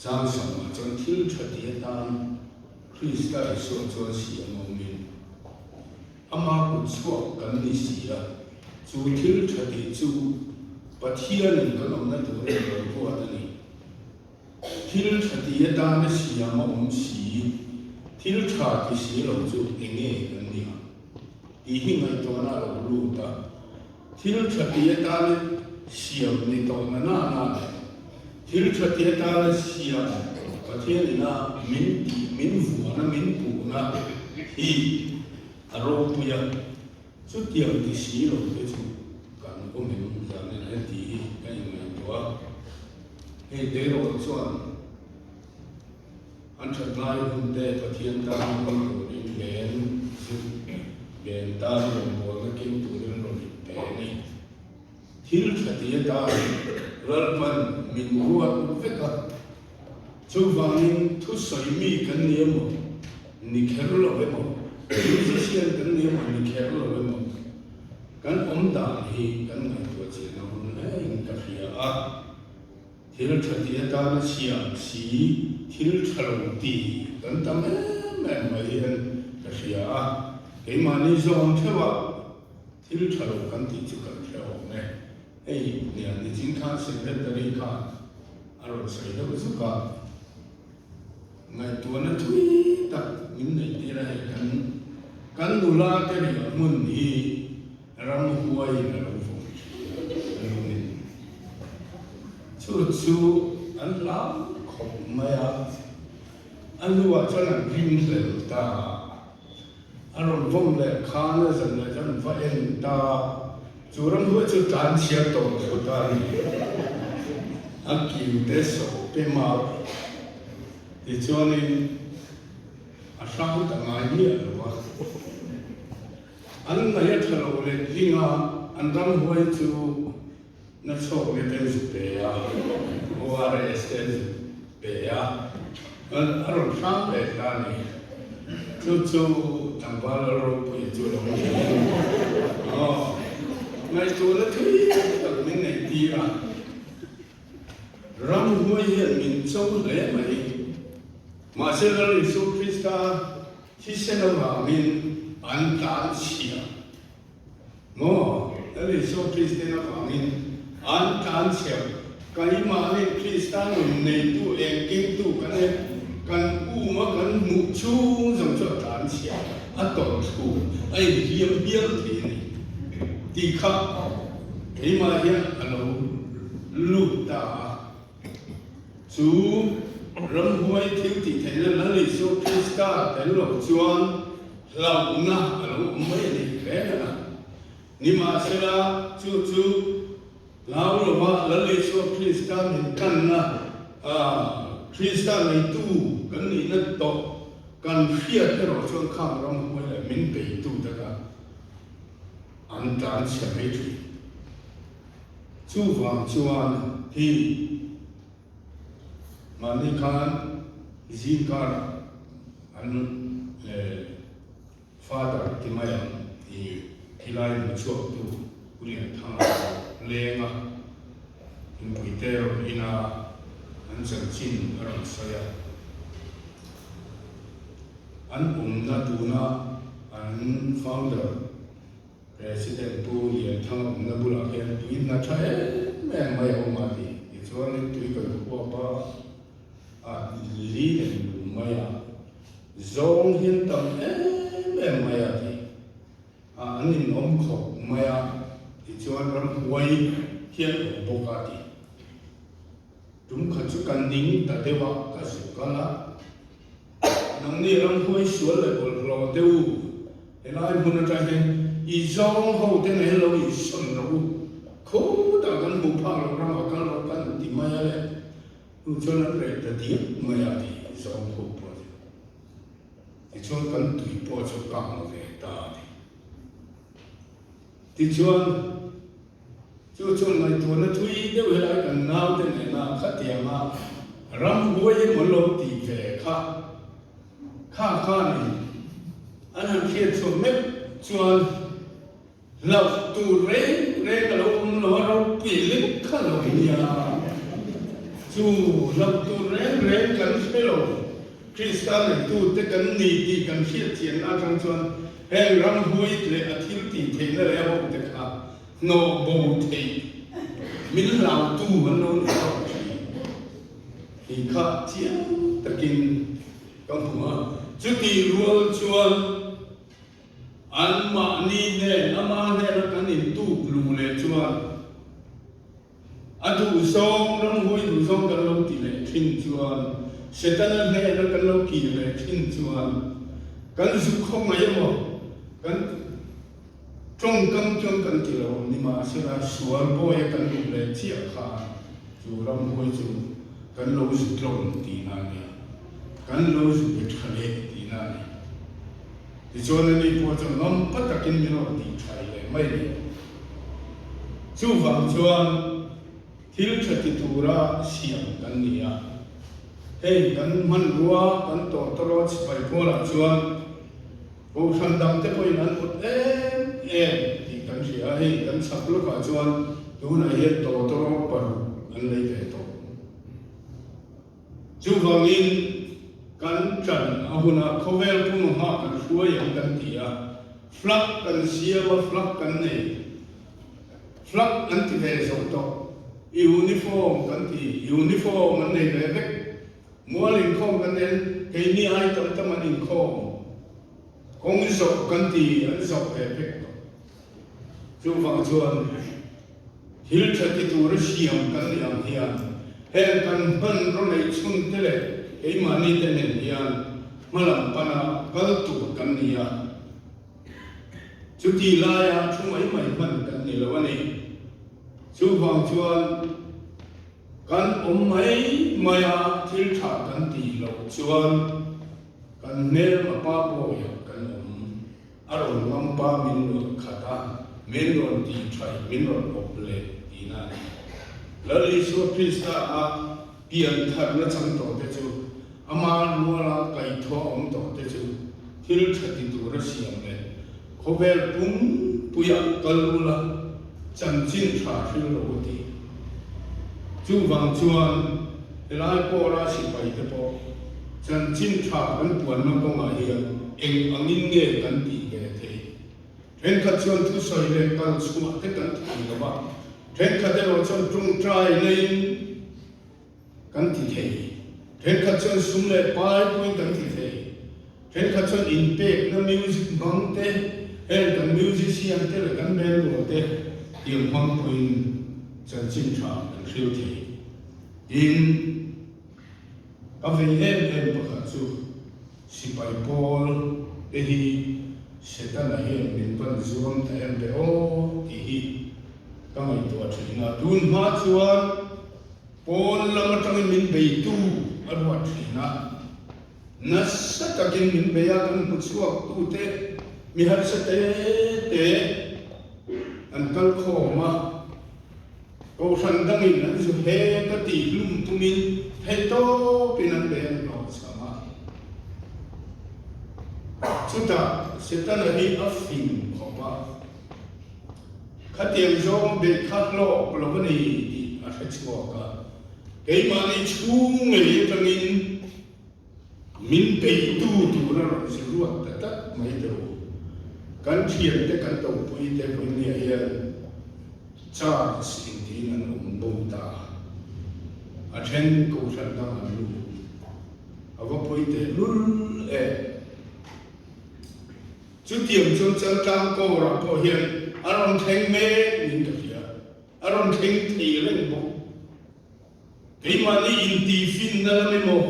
Chang sawmah chuan thil tha ti atan Krista Isua chuan siam awmin ama kut chhuak kan ni si a, chu thil tha tih chu Pathianin kan awmna turin lo ruat a ni. Thil tha ti atana siam a awm si, thil tha ti si lo chu enge kan ni ang tih hi ngaihtuahna a lo lut a. Thil tha ti atana siam ni tawh na na na leh thil tha ti atana siam Pathian ina min tih, min vuahna, min puhna hi a ropui a, chutiang ti si lo te chu kan awm em zanin a tih hi ka inngaihtuah a. Hei Deirawl chuan An that lai hun te Pathian tan hmang turin len zuk len tan rawngbawlna keng turin rawn in pe a ni. Thil tha ti atan Lalpan min ruat vek a, chuvangin thusawi mi kan ni emaw, ni kher lo emaw, musician kan ni emaw, ni kher lo emaw, kan awm dan hi kan ngaihtuah chian a hun hle in ka hria a. Thil tha ti atana siam si thil tha lo ti kan tam em em mai hian ka hria a, keimahni zawng theuhah thil tha lo kan tih chu kan hre awm e. Hei nia nichin khan Secretary khan a rawn sawi deuh zuk a, ngaihtuahna thui tak min neih tir a hei kan kan nula te riah hmun hi Ramhuaiin a lo vawm thin a lo ni. Chu chu an hlau khawp mai a, a hnuah chuan an ring hlel ta a, a rawn vawm leh khan a zan leh chuan an va en ta a, chu ramhuai chu tlan chhiar tawh lo ta a ni. A kiu te sawh pem a, tichuanin a hrang ta ngai miah lo a. An ngaih a tha lo leh ding a, an ramhuai chu na chhawk ne ten zu pe a, ORS ten zu pe a, a rawn hrang leh ta a ni. Chu chu tlangval lal ropui chu a lo ni. Aw, ngaihtuahna thui tak min neih tir a, ramhuai hian min cho hle mai. Mahse Lal Isua Krista Thisen avangin an tlan chhia maw? Lal Isua Kristian avangin an tlan chhia. Keimahni Krista nun neitu engkimtu kan e, kan uma kan hmuh chhung zawng chu a tlan chhia, a tawrh thu, a inhliam hial thei a ni tih kha keimah hian a lo lut ta a. Chu ramhuai thil tih theihna Lal Isua Krista tel lo chuan hlauhna a lo awm mai a ni reng a. Nimahsela, chu chu hlau lova Lal Isua Krista min tanna, Krista neitu kan nihna tawh kan hriat erawh chuan khang ramhuai leh min beitu te kha an tlanchhe mai thin. Chuvang chuan hi mahni khan zingkar an father ti mai ang i khilai hmu chhuaktu Pu Lianthanga leng a, Inpuite rawn in a, an chanchin a rawn sawi a. An awmna tuna an founder President Pu Lianthanga awmna bulah hian tui hna tha em em mai a awm a ti. Tichuan tui kan huap a, a li leh lum mai a. Zawng hi an tam em em mai a ti a, an inawm khawp mai a, tichuan ramhuai hi an awm bawk a ti. Tum khat chu ka ning ta deuh a, ka zuk kal a, Nangni ramhuai sual leh bawlhhlawh te u, helai hmun atang hian i zawng ho te nen lo insawn rawh u, khutah kan hmuh phak loh ramah kal rawh kan ti mai a le. Chu chuan an reh ta diak mai a ti zawng ho pawh chu. Tichuan kan tui pawh chu kang ve ta a ni. Tichuan chu chuan ngaihtuahna thui deuh helai kan naute nena khatianga ramhuai emaw lo tih ve kha kha khanin an han hriat chhuah meuh chuan Hlauh tur reng reng a lo awm lo a, ropui lek kha lo nia. Chu hlauh tur reng reng kan hre lo. Krista neitute kan ni tih kan hriat chianna atang chuan heng ramhuai leh a thil tih theihna leh a hote kha hnawh bo theih min hlautu an lo ni tawh thin tih kha chiang takin ka hmu a. Chutih rual chuan. Anmahni hnen, ama hnena kan intuk luh leh chuan a duhzawng, ramhuai duhzawng kan lo ti leh thin chuan, Setana hnena kan lo kir leh thin chuan kan zuk khaw mai emaw, kan tawngkam chuan kan ti lo, nimahsela sual bawia kan luh leh chiah khan chu ramhuai chu kan lo zuk tlawm tihna a nia, kan lo zuk be tha leh tihna a ni. Tichuan ani pawh chu ngampa takin min rawn tih thai leh mai ni. Chuvang chuan thil tha ti tura siam kan ni a, hei kan hmanrua kan tawtawrawt sipai kualah chuan kohhran dangte pawhin an awt em em tih kan hria a, hei kan chhak lawkah chuan tunah hian tawtawrawt paruk an lei ve tawh. Chuvangin kan ṭan a hunah khawvel pum a hma kan hruai ang kan ti a, flag kan siam a, flag kan nei, flag an ti ve zo tawh, uniform kan ti, uniform an nei ve vek, mual inkhawm kan en, keini ai tam tam an inkhawm, kawng zawh kan ti, an zawh ve vek tawh. Chuvang chuan thil tha ti tura siam kan nih ang hian heng kan hmanraw neih chhun te leh keimahni te nen hian hmalam pana kal tur kan ni a, chuti laia thu mai mai hman kan ni lo a ni. Chuvang chuan kan awm mai maia thil tha kan tih loh chuan kan hmelma pa bawiah kan awm. A rawn ngam pa min rawn khat a, min rawn tih thaih, min rawn awp leh tihna a ni. Lal Isua Krista a pian tharna chang tawh te chu, ama ruala kaihthawh awm tawh te chu thil tha ti tura siam leh khawvel pum puiah kal ula chanchin tha hril rawh u ti. Chuvang chuan helai pawra sipai te pawh chanchin tha kan puanna kawngah hian eng angin nge kan tih ve theih? Thenkhat chuan thusawi leh kal chhuah te kan thei lo va, thenkhat erawh chuan tawngtai naiin kan ti thei, thenkhat chuan sum leh pai pawhin kan ti thei, thenkhat chuan inpekna music hmang te, heng kan musician te leh kan hmelrual te tiang hmang pawhin chanchin tha kan hril thei. Tin, ka vei em em pakhat chu sipai pawl te hi Setana hian min van zuam ta em ve aw tih hi ka ngaihtuah thin a. Tun hma chuan pawn lam atangin min beitu a ruat thin a, nasa takin min bei a, kan hmu chhuak tute mi harsa te te an kal khawm a. Kohhran dangin an zu he ka tih hlum tumin theihtawpin an bei an hlawh chham a. Chutah Setana hi a fing khawp a, khatiang zawng beih kha hlawk lo a ni tih a hre chhuak a, keimahni chhung ngei atangin Min beitu tur a rawn zir ruat ta tlat mai teh u. Kan thiante kan topui te vawinia hian church intiin an awm bo ta. A then kohhran dang an lut. A va pawi teh lul e. Chutiang chuan Chaltlang Corps-ah pawh hian a rawn thleng mek niin ka hria. A rawn thleng thei reng bawk. Keimahni intihfinna lam emaw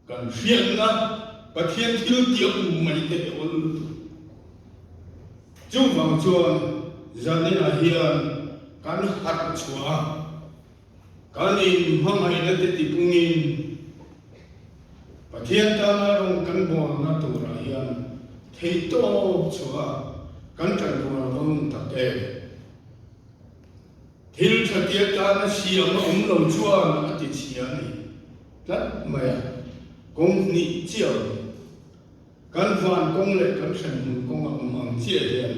kan hriatna Pathian thil tih a um mai te hi awl lutuk. Chuvang chuan zaninah hian kan harh chhuah a, kan inhmangaihna te tipungin Pathian tana rawng kan bawlna turah hian theihtawp chhuah a kan tanrual vang tak em? Thil tha tia tana siam a awm lo chuan a ti chhia a ni tlat mai a, kawng hnih chiah a ni. Kan van kawng leh kan hremhmun kawng a awm ang chiah hian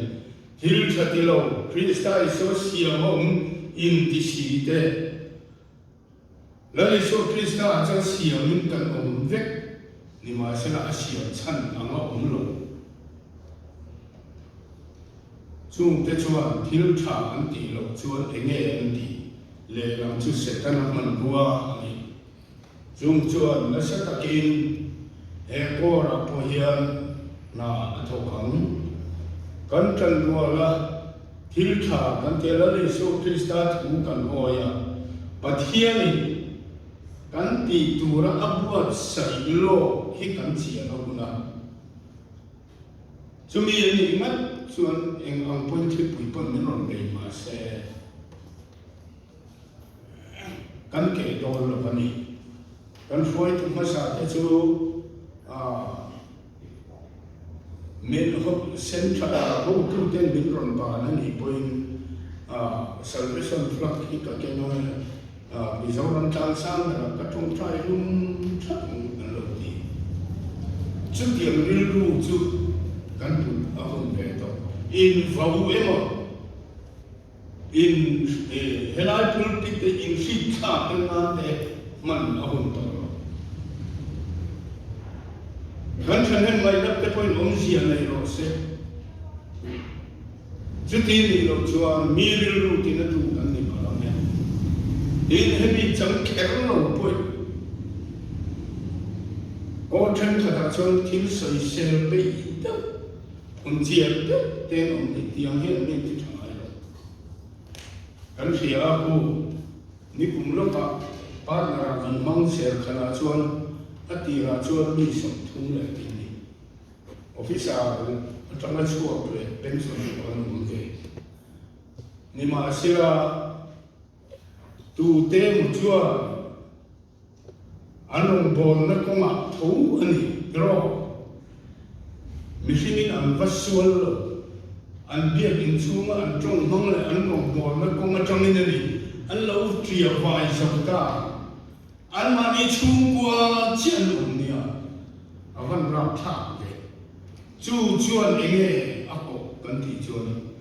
thil tha ti lo Krista Isua siam a awm in ti si te, Lal Isua Krista ah chuan siamin kan awm vek, nimahsela a siam chhan ang a awm lo. Chungte chuan thil tha an tih loh chuan enge an tih? Lehlam chu Setana hmanrua a ni. Chung chuan nasa takin he kawrah pawh hian hna a thawk ang. Kan tan ruala thil tha kan tia Lal Isua Krista thu kan awi a, Pathianin kan tih tura a buatsaih lawk hi kan chian a hun a. Chumi a nih ngat chuan eng ang pawhin thlipui pawn min rawn bei mah se. Kan keh dawn lo a ni. Kan hruaitu hmasa te chu min central ah hotu ten min rawn ban a nih pawhin salvation flag hi ka ken a, Mizoram tlangsang berah ka tawngtai lum thak ang an lo ti. Chutiang rilru chu kan put a hun ve tawh. Invo emaw? In helai pulpit te in hrit thlak en nan te hman a hun tawh lo. Kan thahnem ngaihnak te pawhin awmzia nei rawh se. Chuti nih loh chuan mi rilru tina tu kan ni palh ang e. Tin hemi chang kher lo pawih kaw thenkhatah chuan thil sawisel peih deuh Phun chiar deuh ten awm ni tiang hian mi ti tha ngai lo. Kan hria a ku nikum lawkah partner ah kan hmang ser khanah chuan a tirah chuan mi 32 ni officer atanga chhuak leh pension te pawh an awm ve. Nimahsela tute emaw chuan An rawngbawlna kawngah tho a ni erawh mihringin an va sual lo. An biakin chhunga an tawng hmang leh an rawngbawlna kawng atangin a ni an lo tia vai zo ta. Anmahni chhungkua chiah an awm nia a van rapthlak ve. Chu chuan enge a kawk kan tih chuan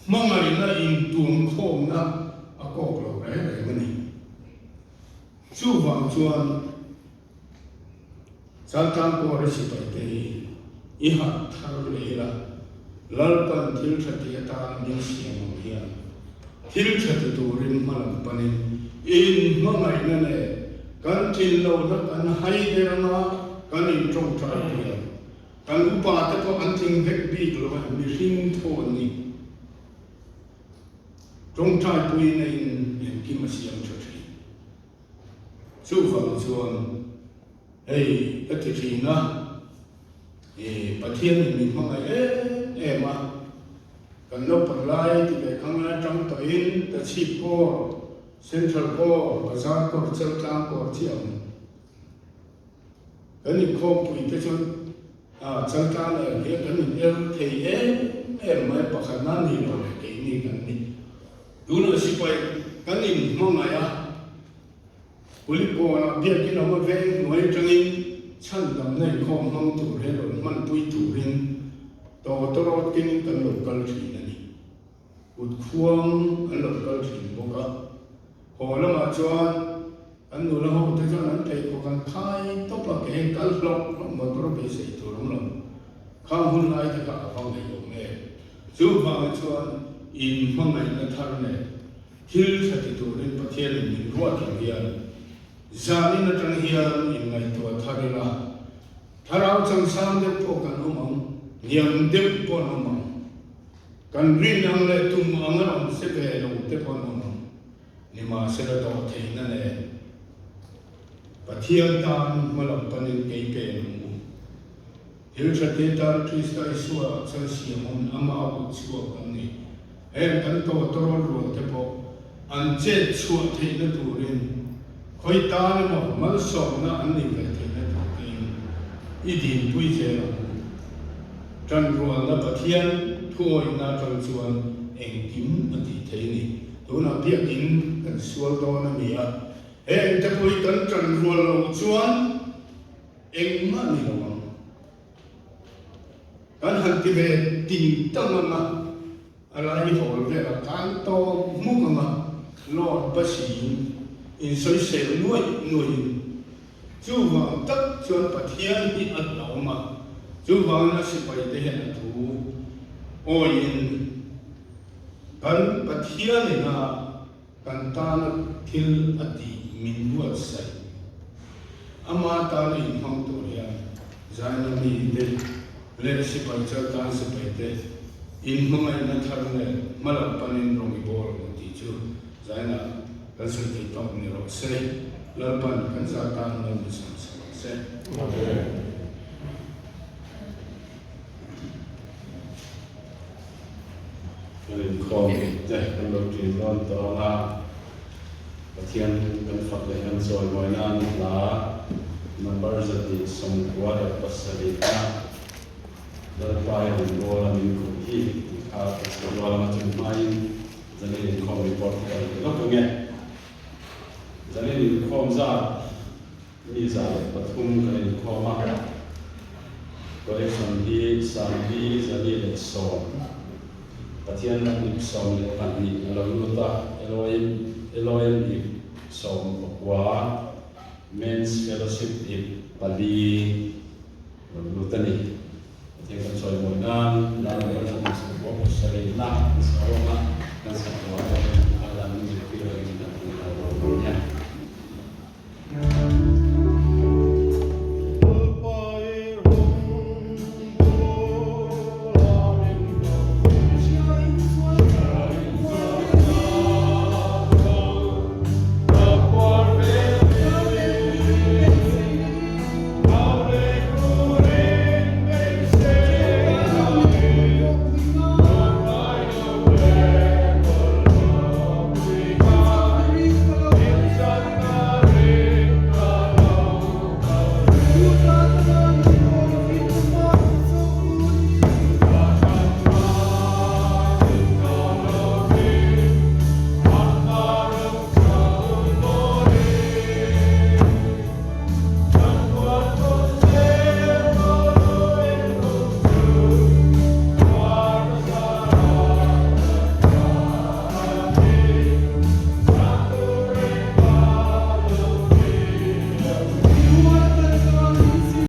hmangaihna intuamkhawmna a kawk lo reng reng a ni. Chuvang chuan Chaltlang Kawr sipai te hi i harh thar leh ila, Lalpan thil tha ti atan min siam ang hian thil tha ti turin hma lam panin i inhmangaihna nen kan tlin lohna kan hai der anga kan intawngtai pui ang. Kan upa te pawh an tling vek bik lo a, mihring thaw an ni. Tawngtai puiin a in engkim a siam tha thin. Chuvang chuan hei ka ti thin a, i Pathian in min hmangaih em em a, kan naupang lai ti leh khang lai tang tawhin Tachhip Corps, Central Corps, Bazar Corps, Chaltlang Corps chiah a awm. Kan inkhawmpui te chuan Chaltlang leh hian kan in er thei em em mai pakhat nan ni lo leh keini kan ni. Tunah sipai kan in hmangaih a, Kulikawnah biakin awm a veng hnuai atangin chhandamna inkhawm hmang tur hian rawn hmanpui turin tawtawrawt kengin kan lo kal thin a ni. Kut khuang an lo kal thin bawk a, haw lamah chuan an nula ho te chuan an pheikhawk an khai tawp a, ke kal hlawk hlawk motor beisei tur awm lo. Khang hun lai te kha a va ngaihawm em. Chuvangah chuan in hmangaihna thar nen thil tha ti turin Pathianin min ruat ang hian zanin atang hian inngaihtuah thar ila, thlarau changsang deuh pawh kan awm ang. Hniam deuh pawh an awm ang. Kan rin ang leh tum ang an awm se ve lo te pawh an awm ang. Nimahsela dawhtheihna nen Pathian tan hmalam panin kei pen ang u. Thil tha te tan Krista Isua chal siam hun ama kut chhuak kan ni. Heng kan tawtawrawl rual te pawh an chet chhuah theihna turin khawi tan emaw malsawmna an nih ve theihna tur tein i dinpui zel ang u. Tanrualna Pathian thuawihna atang chuan engkim a tih thei a ni. Tunah biakin kan sual dawn a ni a, heng te pawh hi kan tanrual loh chuan engmah ni lo ang. Kan han ti ve ting tang ang a, a lai hawl velah kan tawp hmuk ang a, Lord Basiin insawisel nuaih nuaihin chuvang tak chuan Pathian hi a hlauhawm a, chuvangin a sipaite hian a thu awiin kan Pathianin a Kan tana thil a tih min buatsaih. Ama tana inhmang tur hian Zaina mite leh sipai chaltan sipaite inhmangaihna thar leh hmalam panin rawng i bawl ang tih chu Zaina kan sawi thei tawk ni rawh se. Lalpan kan zah tan lo ni sam sa rawh se. Amen. Kan inkhawm te kan lo ṭin dawn tawh ang a, Pathian kan fak leh kan chawimawi nan hla number 197 a Lalpa i rawn bawl a min kawh hi tih kha ka chhiar rual ang a, chumi hmain zanin inkhawm report hi ka rawn ti lawk ang e. Zanin inkhawm zat Mi 103 kan inkhawm a, collection hi 4110, Pathian ram ip 12 a lo lut a, Elohim Elohim ip 19, Men's Fellowship ip pali a lo lut a ni. Pathian kan chawimawi nan, Lal Ber Hmun 97 na kan saruang a, kan sak rual e.